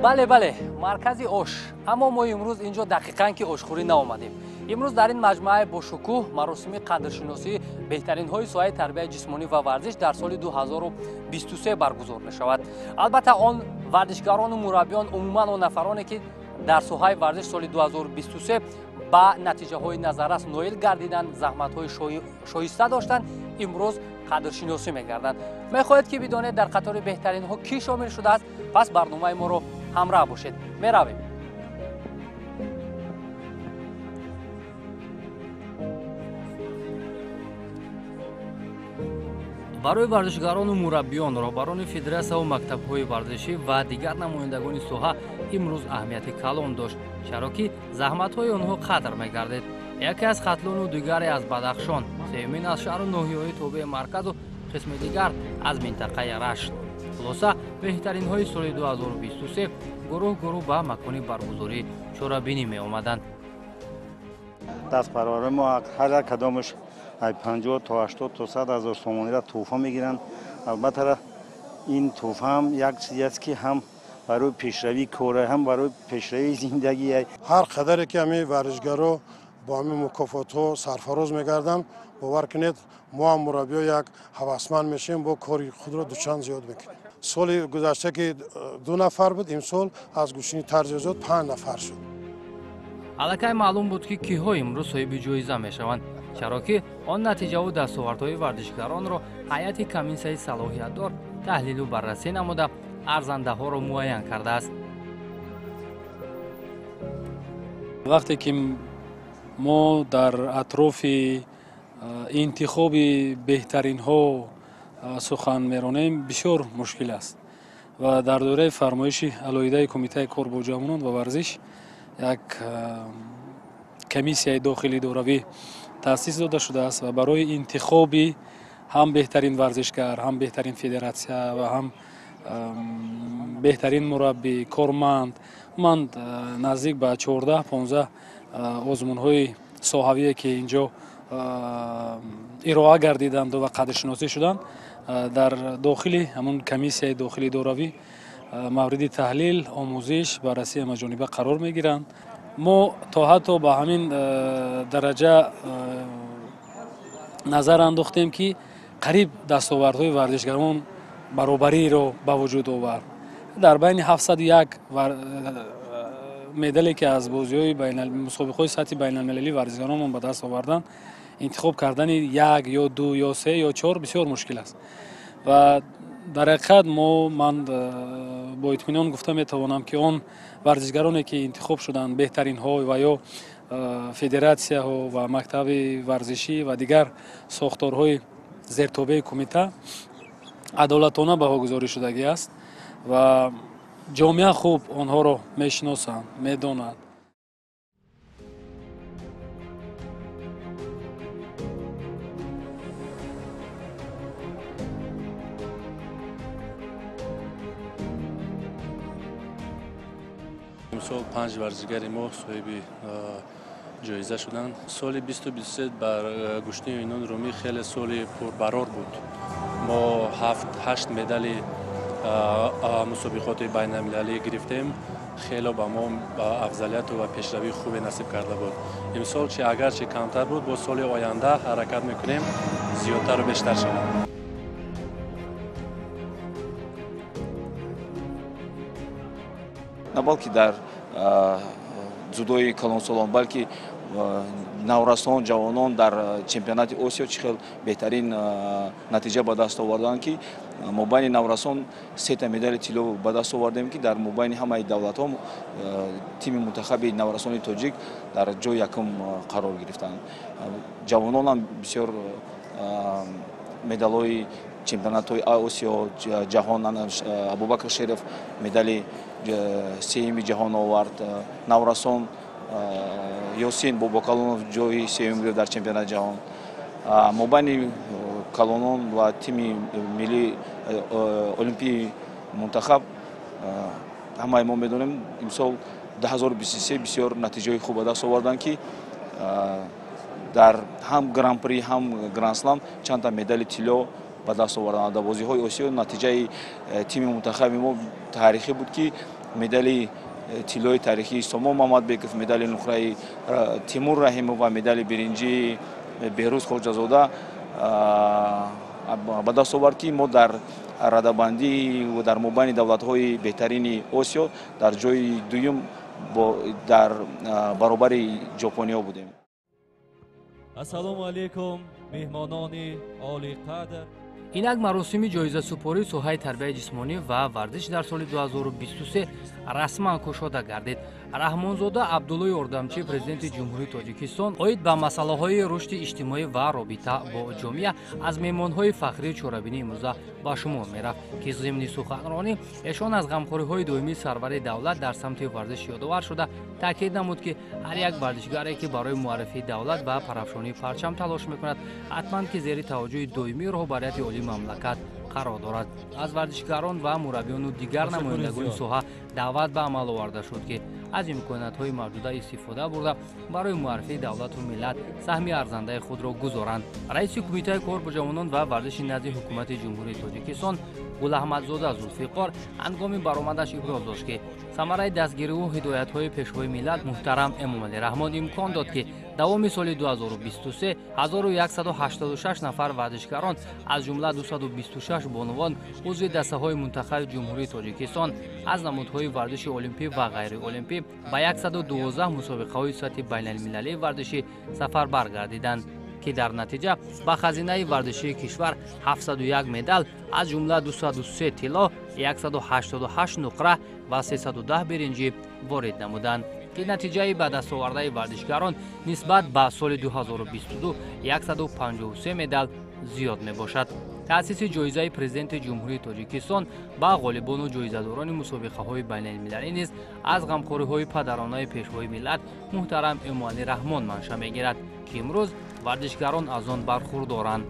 Бале, бале, маркази ош. Аммо мо имрӯз инҷо дақиқан ки ошхӯрӣ наомадем. Имрӯз дар ин маҷмӯаи бошукӯҳ маросими қадршиносии беҳтаринҳои соҳаи тарбияи ҷисмонӣ ва варзиш дар соли 2023 баргузор мешавад. Албатта, он варзишгарону мураббиён, умуман он нафароне ки дар соҳаи варзиш соли 2023 ба натиҷаҳои назаррас ноил гардиданд, заҳматҳои шоиста доштанд, имрӯз қадршиносӣ мегарданд. Мехоҳед ки бидонед, дар қатори беҳтаринҳо кӣ шомил шудааст? Пас барномаи моро ҳамроҳ бошед. Меравем. Барои варзишгарону мураббиён, роҳбарони федератсияву мактабҳои варзишӣ ва дигар намояндагони соҳа имрӯз аҳамияти калон дошт, чаро ки заҳматҳои онҳо қадр мегардид. Яке аз Хатлону, дигаре аз Бадахшон, сеюмин аз шаҳру ноҳияҳои тобеи марказу қисми дигар аз минтақаи Рашт. Хулоса, беҳтаринҳои соли 2023 гурӯҳ гурӯҳ ба макони баргузории чорабинӣ меомаданд. Дастпарварои мо ҳар як кадомаш ай 50 то 80 то 100 ҳазор сомониро тӯҳфа мегиранд. Албатта, ин тӯҳфа ҳам як чизе аст, ки ҳам барои пешравии кора, ҳам барои пешравии зиндагӣ. Ҳар қадаре ки ҳамин варзишгаро бо ҳамин мукофотҳо сарфароз мегарданд, бовар кунед, мо ҳам мураббиё як ҳавасманд мешавем, бо кори худро дучанд зиёд мекунем. Соли гузашта ки ду нафар буд, имсол аз гӯштини тарзи озод панҷ нафар шуд. Аллакай маълум буд, ки киҳо имрӯз соҳиби ҷоиза мешаванд, чаро ки он натиҷаву дастовардҳои варзишгаронро ҳайати комиссияи салоҳиятдор таҳлилу баррасӣ намуда, арзандаҳоро муайян кардааст. Вақте ки мо дар атрофи интихоби беҳтаринҳо сухан меронем, бисёр мушкил аст ва дар доираи фармоиши алоҳидаи Кумитаи кор бо ҷавонон ва варзиш як комиссияи дохили идоравӣ таъсис дода шудааст ва барои интихоби ҳам беҳтарин варзишгар, ҳам беҳтарин федератсия ва ҳам беҳтарин мураббӣ, корманд, умуман наздик ба 14-15 озмунҳои соҳавие, ки инҷо ироа гардиданду ва қадршиносӣ шуданд, дар дохили ҳамун комиссияи дохили идоравӣ мавриди таҳлил, омӯзиш, баррасии ҳамаҷониба қарор мегиранд. Мо то ҳатто ба ҳамин дараҷа назар андохтем, ки қариб дастовардҳои варзишгарон баробариро ба вуҷуд овард. Дар байни 701 медале, ки аз бозиҳои мусобиқаҳои сатҳи байналмилалӣ варзишгаронмон ба даст оварданд, интихоб кардани як ё ду ё се ё чор бисёр мушкил аст. Ва дар ҳақиқат мо, ман бо итминон гуфта метавонам, ки он варзишгароне, ки интихоб шуданд, беҳтаринҳо ва ё федератсияҳо ва мактаби варзишӣ ва дигар сохторҳои зертобеи кумита адолатона баҳогузорӣ шудагӣ аст ва ҷомеа хуб онҳоро мешиносанд, медонад. Имсол панҷ варзишгари мо соҳиби ҷоиза шуданд. Соли 2023 бар гӯштини Юнон Румӣ хеле соли пурбарор буд. Мо ҳафт ҳашт медали мусобиқоти байналмилалӣ гирифтем. Хело ба мо афзалияту ва пешравии хубе насиб карда буд. Имсол чи агарчи камтар буд, бо соли оянда ҳаракат мекунем, зиёдтару бештар шавад. На балки дар дзюдои калонсолон, балки наврасон, ҷавонон дар чемпионати Осиё чӣ хел беҳтарин натиҷа ба даст оварданд, ки мобайни наврасон сета медали тилло ба даст овардем, ки дар мобайни ҳамаи давлатҳо тими мунтахаби наврасони тоҷик дар ҷои якум қарор гирифтанд. Ҷавононам бисёр медалҳои чемпионатҳои Осиё, ҷаҳон, Абубакр Шеров медали сеюми ҷаҳон овард. Наврасон Ёсин Бобокалонов ҷои сеюм гирифт дар чемпионати ҷаҳон. Мобайни калонон ва тими миллии олимпии мунтахаб, ҳамаи мо медонем, имсол 2023 бисёр натиҷаҳои хуб ба даст оварданд, ки дар ҳам гран-при, ҳам гранд-слам чандта медали тилло ба даст оварданд. Дар бозиҳои Осиё натиҷаи тими мунтахаби мо таърихӣ буд, ки Медали тиллои таърихии Сомон Мамадбеков, медали нуқраи Тимур Раҳимов ва медали биринҷии Беҳрӯз Хоҷазода ба даст овард, ки мо дар радабандӣ ва дар мобайни давлатҳои беҳтарини Осиё дар ҷои дуюм дар баробари ҷопониҳо будем. Ассалому алайкум, меҳмонони олиқадр. Инак маросими ҷоизасупории соҳаи тарбияи ҷисмонӣ ва варзиш дар соли 2023 расман кушода гардид. Раҳмонзода Абдулло Ёрдамчӣ, президенти Ҷумҳурии Тоҷикистон, оид ба масъалаҳои рушди иҷтимоӣ ва робита бо ҷомеа аз меҳмонҳои фахрии чорабинии имрӯза ба шумор мерафт, ки зимни суханронӣ эшон аз ғамхориҳои доимии сарвари давлат дар самти варзиш ёдовар шуда, таъкид намуд, ки ҳар як варзишгаре, ки барои муаррифии давлат ва парафшонии парчам талош мекунад, ҳатман ки зери таваҷҷӯҳи доимии роҳбарияти олии мамлакат қарор дорад. Аз варзишгарон ва мураббиёну дигар намояндагони соҳа даъват ба амал оварда шуд, ки аз имкониятҳои мавҷуда истифода бурда, барои муаррифии давлату миллат саҳми арзандаи худро гузоранд. Раиси Кумитаи кор бо ҷавонон ва варзиши назди Ҳукумати Ҷумҳурии Тоҷикистон Гулаҳмадзода Зулфиқор ҳангоми баромадаш иброз дошт, ки самараи дастгириву ҳидоятҳои Пешвои миллат муҳтарам Эмомалӣ Раҳмон имкон дод, ки давоми соли 2023 1186 нафар варзишгарон, аз ҷумла 226 бонувон, узви дастаҳои мунтахаби Ҷумҳурии Тоҷикистон аз намудҳои варзиши олимпӣ ва ғайриолимпӣ ба 112 мусобиқаҳои сатҳи байналмилалии варзишӣ сафарбар гардиданд, ки дар натиҷа ба хазинаи варзишии кишвар 701 медал, аз ҷумла 203 тилло, 188 нуқра ва 310 биринҷӣ ворид намуданд, ки натиҷаи ба дастовардаи варзишгарон нисбат ба соли 2022 153 медал зиёд мебошад. Таъсиси ҷоизаи Президенти Ҷумҳурии Тоҷикистон ба ғолибону ҷоизадорони мусобиқаҳои байналмилалӣ низ аз ғамхориҳои падаронаи Пешвои миллат муҳтарам Эмомалӣ Раҳмон манша мегирад, ки имрӯз варзишгарон аз он бархурдоранд.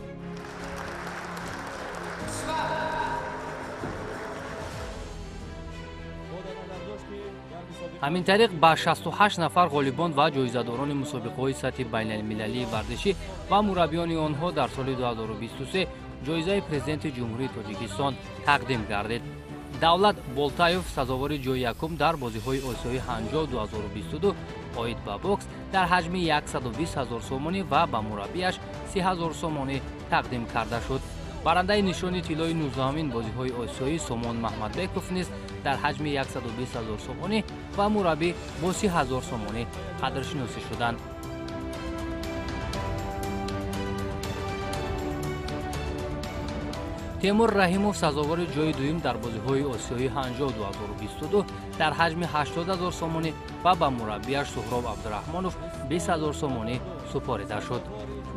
Ҳамин тариқ ба 68 нафар ғолибон ва ҷоизадорони мусобиқаҳои сатҳи байналмилалии варзишӣ ва мураббиёни онҳо дар соли 2023 ҷоизаи Президенти Ҷумҳурии Тоҷикистон тақдим гардид. Давлат Болтаев сазовори ҷои якум дар бозиҳои Осиёи Ҳанҷоу 2022 оид ба бокс дар ҳаҷми 120 ҳазор сомонӣ ва ба мураббияш 30 ҳазор сомонӣ тақдим карда шуд. Барандаи нишони тиллои 19-умин бозиҳои осиёӣ Сомон Маҳмадбеков низ дар ҳаҷми 120 ҳазор сомонӣ ва мураббӣ бо 30 ҳазор сомонӣ қадршиносӣ шуданд. Темур Раҳимов сазовори ҷои дуюм дар бозиҳои осиёии Ҳанҷоу 2022 дар ҳаҷми 80 ҳазор сомонӣ ва ба мураббияш Суҳроб Абдураҳмонов 20 ҳазор сомонӣ супорида шуд.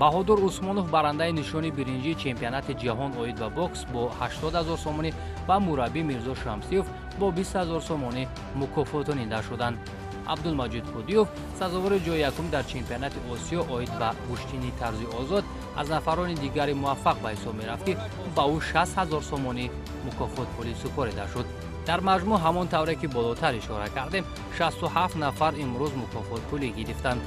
Баҳодур Усмонов барандаи нишони биринҷии чемпионати ҷаҳон оид ба бокс бо 80 ҳазор сомонӣ ва мураббӣ Мирзо Шамсиев бо 20 ҳазор сомонӣ мукофотонида шуданд. Абдулмаҷид Ҳудиёв сазовори ҷои якум дар чемпионати Осиё оид ба гӯштини тарзи озод аз нафарони дигари муваффақ ба ҳисоб мерафт, ки ба ӯ 60 ҳазор сомонӣ мукофотпулӣ супорида шуд. Дар маҷмӯъ, ҳамон тавре ки болотар ишора кардем, 67 нафар имрӯз мукофотпулӣ гирифтанд.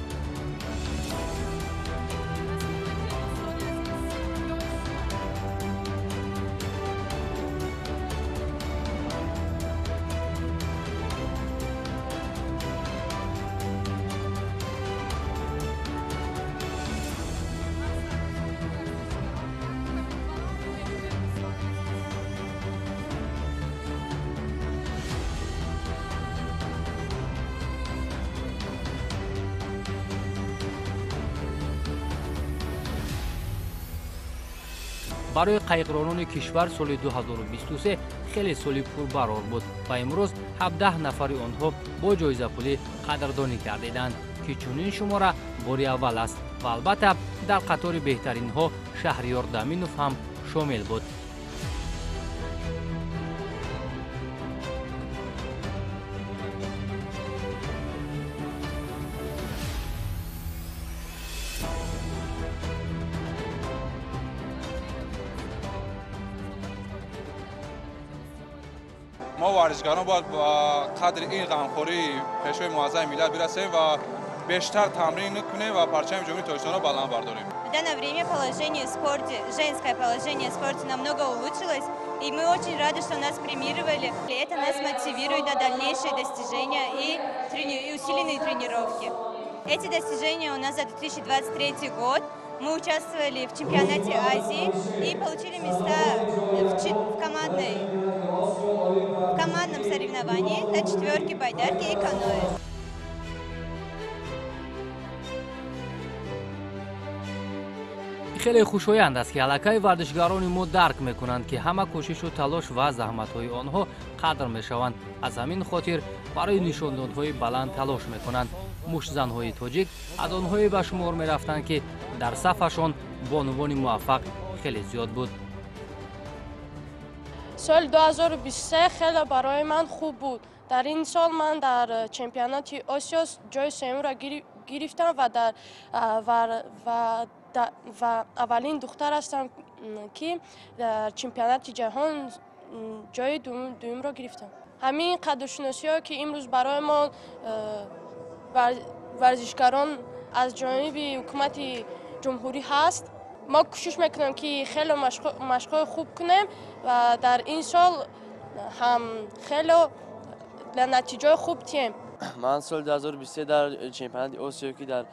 Барои қайиқронони кишвар соли 2023 хеле соли пурбарор буд ва имрӯз 17 нафари онҳо бо ҷоизапулӣ қадрдонӣ гардиданд, ки чунин шумора бори аввал аст ва албатта дар қатори беҳтаринҳо Шаҳриёр Даминов ҳам шомил буд. Мо варзишгарон бояд ба қадри ин ғамхории Пешвои муаззами миллат бирасем ва бештар тамрин кунем ва парчами Ҷумҳурии Тоҷикистонро баланд бардорем. В данное время положение в спорте, женское положение в спорте намного улучшилось, и И мы очень рады, что нас премировали. Это нас мотивирует на дальнейшие достижения и усиленные тренировки. Эти достижения у нас за 2023 год. Мы участвовали в чемпионате Азии и получили места в командном соревновании на четверке байдарки и каноэ. Хеле хушоянд аст, ки аллакай варзишгарони мо дарк мекунанд, ки ҳама кӯшишу талош ва заҳматҳои онҳо қадр мешаванд. Аз ҳамин хотир барои нишондодҳои баланд талош мекунанд. Муштзанҳои тоҷик аз онҳое ба шумор мерафтанд, ки дар сафашон бонувони муваффақ хеле зиёд буд. Соли 2023 хеле барои ман хуб буд. Дар ин сол ман дар чемпионати Осиё ҷои сеюмро гирифтам ва аввалин духтар ҳастам, ки дар чемпионати ҷаҳон ҷои дуюмро гирифтам. Ҳамин қадршиносиҳо, ки имрӯз барои мо варзишгарон аз ҷониби ҳукумати ҷумҳурӣ ҳаст, мо кӯшиш мекунем, ки хеле машқҳои хуб кунем ва дар ин сол ҳам хеле натиҷаи хуб диҳем. Ман соли 2023 дар чемпионати Осиё, ки дар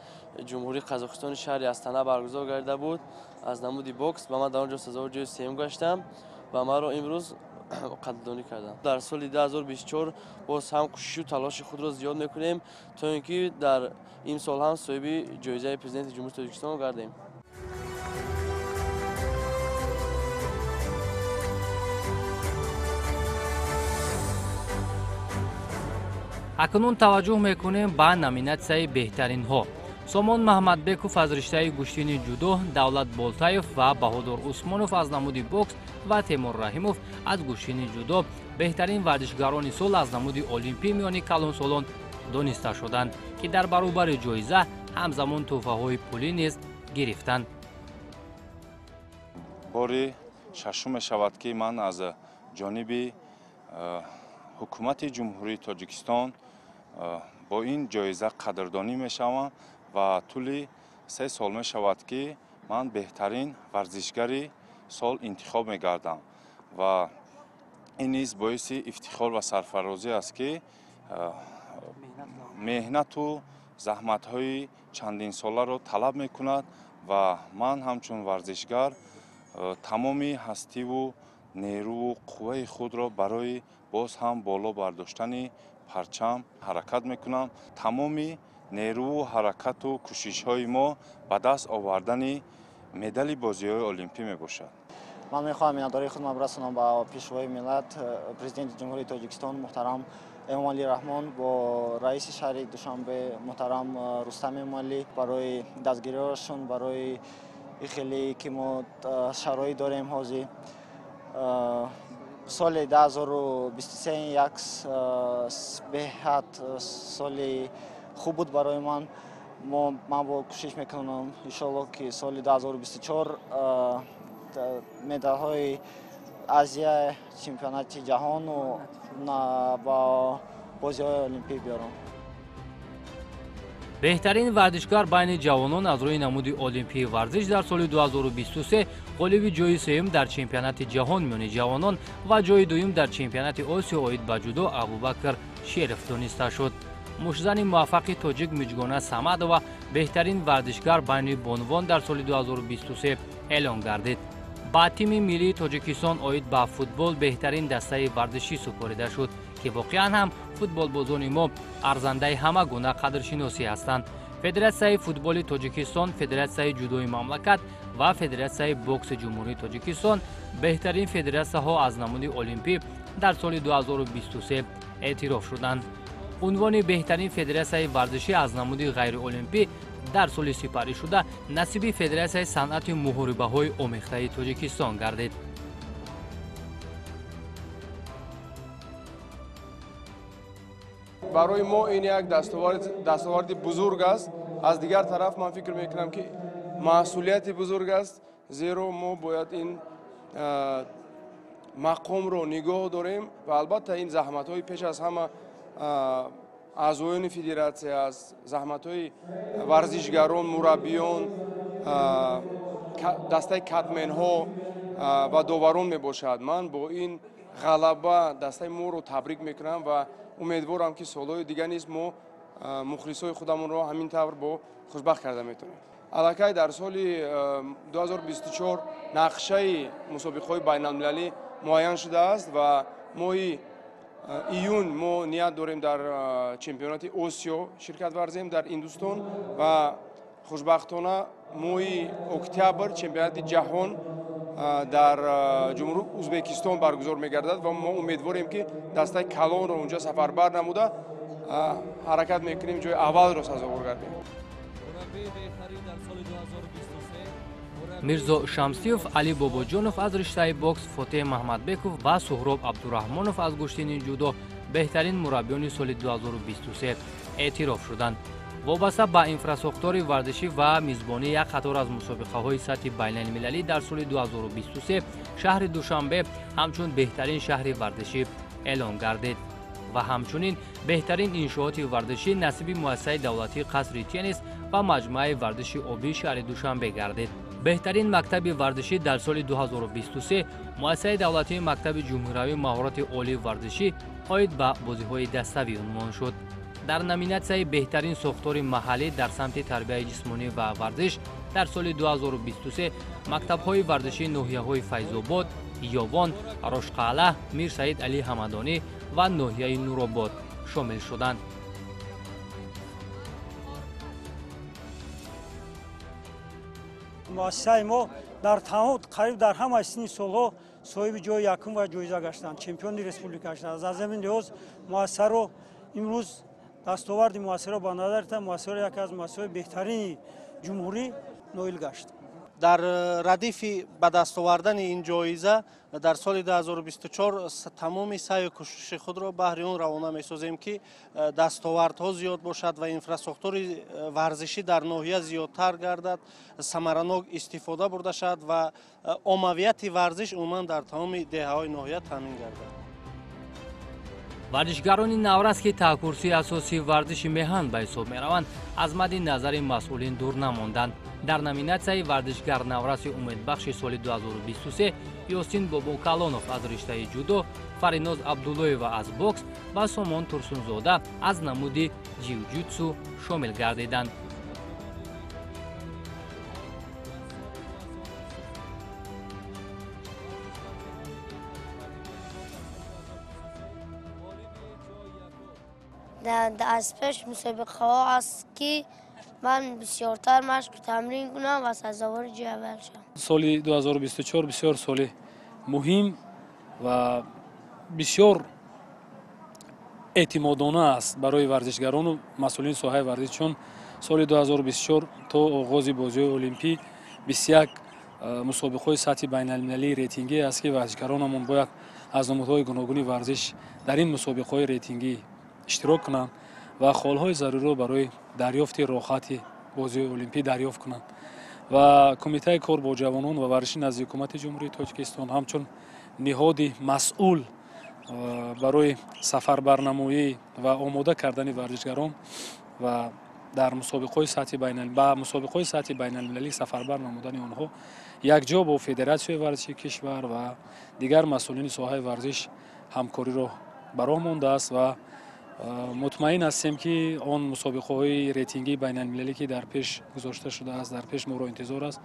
ҷумҳурии Қазоқистони шаҳри Астана баргузор гардида буд, аз намуди бокс ва ман дар он ҷо сазовори ҷои сеюм гаштам ва маро имрӯз қадрдонӣ кардам. Дар соли 2024 боз ҳам кӯшишу талоши худро зиёд мекунем, то ин ки дар ин сол ҳам соҳиби ҷоизаи президенти Ҷумҳурии Тоҷикистон гардем. Акнун таваҷҷӯҳ мекунем ба номинатсияи беҳтаринҳо. Сомон Маҳмадбеков аз риштаи гӯштини ҷудо, Давлат Болтаев ва Баҳодур Усмонов аз намуди бокс ва Темур Раҳимов аз гӯштини ҷудо беҳтарин варзишгарони сол аз намуди олимпӣ миёни калонсолон дониста шуданд, ки дар баробари ҷоиза ҳамзамон тӯҳфаҳои пулӣ низ гирифтанд. Бори шашум мешавад, ки ман аз ҷониби ҳукумати Ҷумҳурии Тоҷикистон бо ин ҷоиза қадрдонӣ мешавам ва тӯли 3 сол мешавад, ки ман беҳтарин варзишгари сол интихоб мегардам ва ин низ боиси ифтихор ва сарфарозӣ аст, ки меҳнату заҳматҳои чандинсоларо талаб мекунад ва ман ҳамчун варзишгар тамоми ҳастиву нерӯву қувваи худро барои боз ҳам боло бардоштани парчам ҳаракат мекунам. Тамоми нерӯву ҳаракату кӯшишҳои мо ба даст овардани медали бозиҳои олимпӣ мебошад. Ман мехоҳам миннатдории худро расонам ба пешвои миллат, президенти Ҷумҳурии Тоҷикистон муҳтарам Эмомалӣ Раҳмон, бо раиси шаҳри Душанбе муҳтарам Рустам Эмомалӣ барои дастгириҳояшон, барои хеле ки мо шароит дорем ҳозир. Соли 2023 як беҳад соли хуб буд барои ман. Ман бо кӯшиш мекунам, иншоалло, ки соли 2024 медалҳои Азия, чемпионати ҷаҳону ба бозиҳои олимпӣ биёрам. Беҳтарин варзишгар байни ҷавонон аз рӯи намуди олимпии варзиш дар соли 2023 ғолиби ҷои сеюм дар чемпионати ҷаҳон миёни ҷавонон ва ҷои дуюм дар чемпионати Осиё оид ба ҷудо Абубакр Шеров дониста шуд. Муштзани муваффақи тоҷик Миҷгона Самадова беҳтарин варзишгар байни бонувон дар соли 2023 эълон гардид. Ба тими миллии Тоҷикистон оид ба футбол беҳтарин дастаи варзишӣ супорида шуд, ки воқеан ҳам футболбозони мо арзандаи ҳама гуна қадршиносӣ ҳастанд. Федератсияи футболи Тоҷикистон, Федератсияи ҷудои мамлакат ва Федератсияи бокси Ҷумҳурии Тоҷикистон беҳтарин федератсияҳо аз намуди олимпӣ дар соли 2023 эътироф шуданд. Унвони беҳтарин федератсияи варзишӣ аз намуди ғайриолимпӣ дар соли сипаришуда насиби Федератсияи санъати муҳорибаҳои омехтаи Тоҷикистон гардид. Барои мо ин як дастоварди бузург аст. Аз дигар тараф ман фикр мекунам, ки масъулияти бузург аст, зеро мо бояд ин мақомро нигоҳ дорем ва албатта ин заҳматҳои пеш аз ҳама аъзоёни федератсия аст, заҳматҳои варзишгарон, мураббиён, дастаи катменҳо, ва доварон мебошад. Ман бо ин ғалаба дастаи моро табрик мекунам ва умедворам, ки солҳои дигар низ мо мухлисои худамонро ҳамин тавр бо хушбахт карда метавонем. Аллакай дар соли 2024 нақшаи мусобиқаҳои байналмилалӣ муайян шудааст ва моҳи июн мо ният дорем дар чемпионати Осиё ширкат варзем дар Ҳиндустон ва хушбахтона моҳи октябр чемпионати ҷаҳон дар ҷумҳурии Узбекистон баргузор мегардад ва мо умедворем, ки дастаи калонро унҷо сафарбар намуда ҳаракат мекунем ҷои аввалро сазовор гардем. Мирзо Шамсиев, Али Бобоҷонов аз риштаи бокс, Фотеҳ Маҳмадбеков ва Суҳроб Абдураҳмонов аз гӯштини ҷудо беҳтарин мураббиёни соли 2023 эътироф шуданд. Вобаста ба инфрасохтори варзишӣ ва мизбонии як қатор аз мусобиқаҳои сатҳи байналмилалӣ дар соли 2023 шаҳри Душанбе ҳамчун беҳтарин шаҳри варзишӣ эълон гардид ва ҳамчунин беҳтарин иншооти варзишӣ насиби муассисаи давлатии қасри теннис ва маҷмӯаи варзиши обии шаҳри Душанбе гардид. Беҳтарин мактаби варзишӣ дар соли 2023 муассисаи давлатии мактаби ҷумҳуриявии маҳорати олии варзишӣ оид ба бозиҳои даставӣ унвон шуд. Дар номинатсияи беҳтарин сохтори маҳаллӣ дар самти тарбияи ҷисмонӣ ва варзиш дар соли 2023 мактабҳои варзишии ноҳияҳои Файзобод, Ёвон, Рошқалъа, Мир Саид Али Ҳамадонӣ ва ноҳияи Нуробод шомил шуданд. Муассисаи мо дар тамом қариб дар ҳамаи синни солҳо соҳиби ҷои якум ва ҷоиза гаштанд, чемпиони республика гаштанд. Аз ҳамин лиҳоз муассисаро имрӯз дастоварди муассисаро ба назар гирифта, муассисаро яке аз муассисаҳои беҳтарини ҷумҳурӣ ноил гашт. Дар радифи ба даст овардани ин ҷоиза дар соли 2024 тамоми саъю кӯшиши худро баҳри он равона месозем, ки дастовардҳо зиёд бошад ва инфрасохтори варзишӣ дар ноҳия зиёдтар гардад, самаранок истифода бурда шавад ва оммавияти варзиш умуман дар тамоми деҳаҳои ноҳия таъмин гардад. Варзишгарони наврас, ки таҳкурсии асосии варзиши меҳан ба ҳисоб мераванд, аз мадди назари масъулин дур намонданд. Дар номинатсияи варзишгар навраси умедбахши соли 2023 Ёсин Бобокалонов аз риштаи ҷудо, Фариноз Абдуллоева аз бокс ва Сомон Турсунзода аз намуди ҷиу-ҷитсу шомил гардиданд. Аз пеш мусобиқаҳо аст, ки ман бисёртар машқу тамрин кунам ва сазовори ҷои аввал шавам. Соли 2024 бисёр соли муҳим ва бисёр эътимодона аст барои варзишгарону масъулини соҳаи варзиш, чун соли 2024 то оғози бозиҳои олимпӣ 21 мусобиқаҳои сатҳи байналмилалии рейтингӣ аст, ки варзишгаронамон бояд аз намудҳои гуногуни варзиш дар ин мусобиқаҳои рейтингӣ иштирок кунанд ва холҳои заруриро барои дарёфти роҳати бозиҳои олимпӣ дарёфт кунанд. Ва Кумитаи кор бо ҷавонон ва варзиши назди ҳукумати Ҷумҳурии Тоҷикистон ҳамчун ниҳоди масъул барои сафарбарнамоӣ ва омода кардани варзишгарон ва дар мусобиқаҳои сатҳи ба мусобиқаҳои сатҳи байналмилалӣ сафарбар намудани онҳо якҷо бо Федератсияи варзиши кишвар ва дигар масъулини соҳаи варзиш ҳамкориро ба роҳ мондааст ва мутмаин ҳастем, ки он мусобиқаҳои рейтингии байналмилалӣ, ки дар пеш гузошта шудааст, дар пеш моро интизор аст,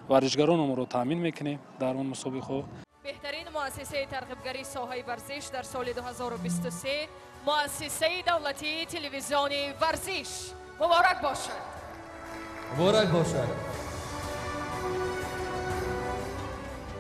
варзишгаронро таъмин мекунем дар он мусобиқаҳо. Беҳтарин муассисаи тарғибгарии соҳаи варзиш дар соли 2023 муассисаи давлатии телевизиони варзиш. Муборак бошад! Муборак бошад!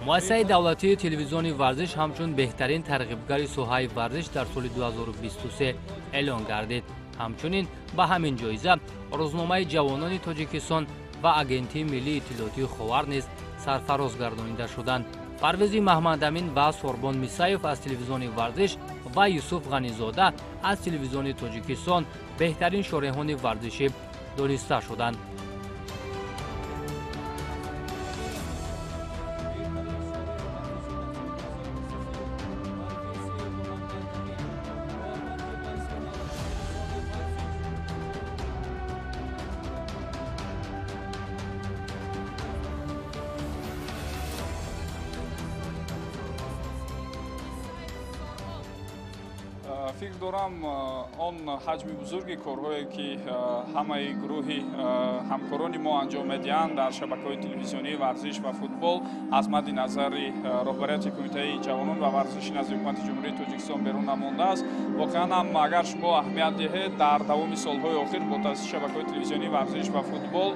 Муассисаи давлатии телевизиони варзиш ҳамчун беҳтарин тарғибгари соҳаи варзиш дар соли 2023 эълон гардид. Ҳамчунин ба ҳамин ҷоиза рӯзномаи ҷавонони Тоҷикистон ва Агентии миллии иттилоотии Ховар низ сарфароз гардонида шуданд. Парвези Маҳмадамин ва Сорбон Мисаев аз телевизиони варзиш ва Юсуф Ғанизода аз телевизиони Тоҷикистон беҳтарин шореҳони варзишӣ дониста шуданд. Фикр дорам, он ҳаҷми бузурги корҳое, ки ҳамаи гурӯҳи ҳамкорони мо анҷом медиҳанд дар шабакаҳои телевизионии варзиш ва футбол, аз мадди назари роҳбарияти Кумитаи ҷавонон ва варзиши назди Ҳукумати Ҷумҳурии Тоҷикистон берун намондааст. Воқеан ҳам, агар шумо аҳамият диҳед, дар давоми солҳои охир бо таъсиси шабакаҳои телевизионии варзиш ва футбол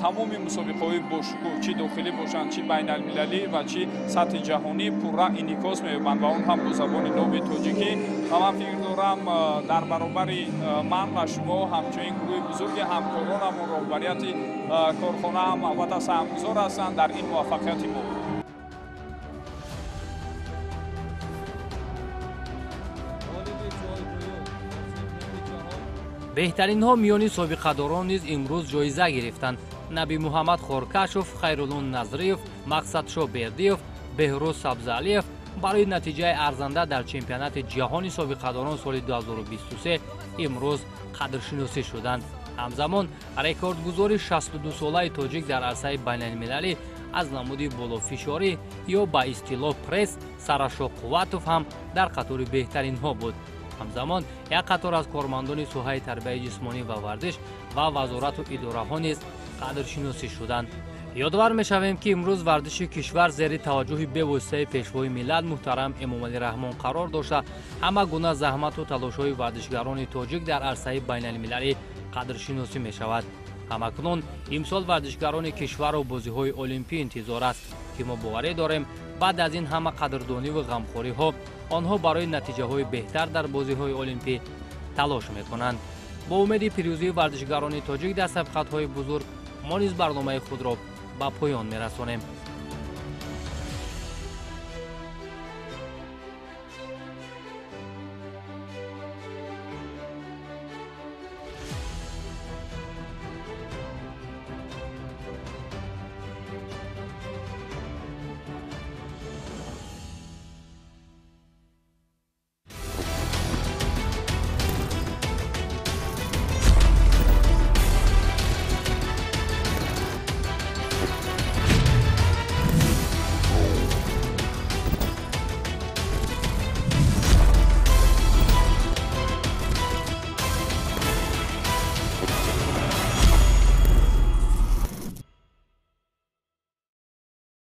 тамоми мусобиқаҳои бошукӯҳ, чӣ дохилӣ бошанд, чӣ байналмилалӣ ва чӣ сатҳи ҷаҳонӣ, пурра инъикос меёбанд ва он ҳам бо забони ноби тоҷикӣ. Ва ман фикр дорам, дар баробари ман ва шумо ҳамчунин гурӯҳи бузурги ҳамкоронамон, роҳбарияти корхона ҳам албатта саҳмгузор ҳастанд дар ин муваффақияти мо. Беҳтаринҳо миёни собиқадорон низ имрӯз ҷоиза гирифтанд. Наби Муҳаммад Хоркашов, Хайрулло Назриев, Мақсадшо Бердиев, Беҳрӯз Сабзалиев барои натиҷаи арзанда дар чемпионати ҷаҳони собиқадорон соли 2023 имрӯз қадршиносӣ шуданд. Ҳамзамон рекордгузори 62-солаи тоҷик дар арсаи байналмилалӣ аз намуди болофишорӣ ё ба истилоҳ пресс Сарашо Қувватов ҳам дар қатори беҳтаринҳо буд. Ҳамзамон як қатор аз кормандони соҳаи тарбияи ҷисмонӣ ва варзиш ва вазорату идораҳо низ қадршиносӣ шуданд. Ёдовар мешавем, ки имрӯз варзиши кишвар зери таваҷҷӯҳи бевоситаи Пешвои миллат муҳтарам Эмомалӣ Раҳмон қарор дошта, ҳама гуна заҳмату талошҳои варзишгарони тоҷик дар арсаи байналмилалӣ қадршиносӣ мешавад. Ҳамакнун имсол варзишгарони кишварро бозиҳои олимпӣ интизор аст, ки мо боварӣ дорем, баъд аз ин ҳама қадрдониву ғамхориҳо онҳо барои натиҷаҳои беҳтар дар бозиҳои олимпӣ талош мекунанд. Бо умеди пирӯзии варзишгарони тоҷик дар сабқатҳои бузург мо низ барномаи худро ба поён мерасонем.